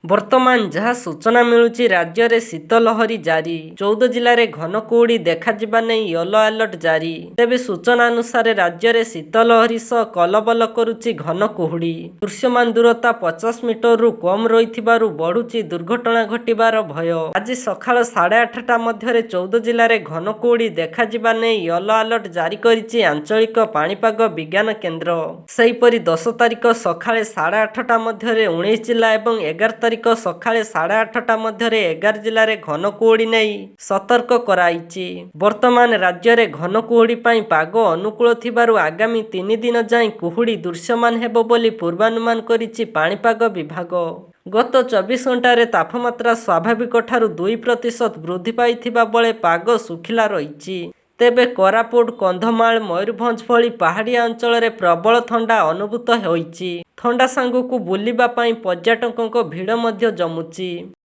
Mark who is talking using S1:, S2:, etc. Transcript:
S1: ବର୍ତ୍ତମାନ ଯାହା ସୂଚନା ମିଳୁଛି, ରାଜ୍ୟରେ ଶୀତ ଲହରୀ ଜାରି। 14 ଜିଲ୍ଲାରେ ଘନ କୁହୁଡ଼ି ଦେଖାଯିବା ନେଇ ୟେଲୋ ଆଲର୍ଟ ଜାରି। ତେବେ ସୂଚନା ଅନୁସାରେ, ରାଜ୍ୟରେ ଶୀତ ଲହରୀ ସହ କଲବଲ କରୁଛି ଘନ କୁହୁଡ଼ି। ଦୃଶ୍ୟମାନ ଦୂରତା 50 ମିଟରରୁ କମ୍ ରହିଥିବାରୁ ବଢୁଛି ଦୁର୍ଘଟଣା ଘଟିବାର ଭୟ। ଆଜି ସକାଳ 8:30 ମଧ୍ୟରେ 14 ଜିଲ୍ଲାରେ ଘନ କୁହୁଡ଼ି ଦେଖାଯିବା ନେଇ ୟେଲୋ ଆଲର୍ଟ ଜାରି କରିଛି ଆଞ୍ଚଳିକ ପାଣିପାଗ ବିଜ୍ଞାନ କେନ୍ଦ୍ର। ସେହିପରି 10 ତାରିଖ ସକାଳେ 8:30 ମଧ୍ୟରେ 19 ଜିଲ୍ଲା ଏବଂ 11 ତାରିଖ ସକାଳେ 8:30 ମଧ୍ୟରେ 11 ଜିଲ୍ଲାରେ ଘନ କୁହୁଡ଼ି ନେଇ ସତର୍କ କରାଇଛି। ବର୍ତ୍ତମାନ ରାଜ୍ୟରେ ଘନ କୁହୁଡ଼ି ପାଇଁ ପାଗ ଅନୁକୂଳ ଥିବାରୁ ଆଗାମୀ 3 ଦିନ ଯାଏଁ କୁହୁଡ଼ି ଦୃଶ୍ୟମାନ ହେବ ବୋଲି ପୂର୍ବାନୁମାନ କରିଛି ପାଣିପାଗ ବିଭାଗ। ଗତ 24 ଘଣ୍ଟାରେ ତାପମାତ୍ରା ସ୍ୱାଭାବିକଠାରୁ 2% ବୃଦ୍ଧି ପାଇଥିବା ବେଳେ ପାଗ ଶୁଖିଲା ରହିଛି। ତେବେ କୋରାପୁଟ, କନ୍ଧମାଳ, ମୟୂରଭଞ୍ଜ ଭଳି ପାହାଡ଼ିଆ ଅଞ୍ଚଳରେ ପ୍ରବଳ ଥଣ୍ଡା ଅନୁଭୂତ ହୋଇଛି। ଥଣ୍ଡା ସାଙ୍ଗକୁ ବୁଲିବା ପାଇଁ ପର୍ଯ୍ୟଟକଙ୍କ ଭିଡ଼ ମଧ୍ୟ ଜମୁଛି।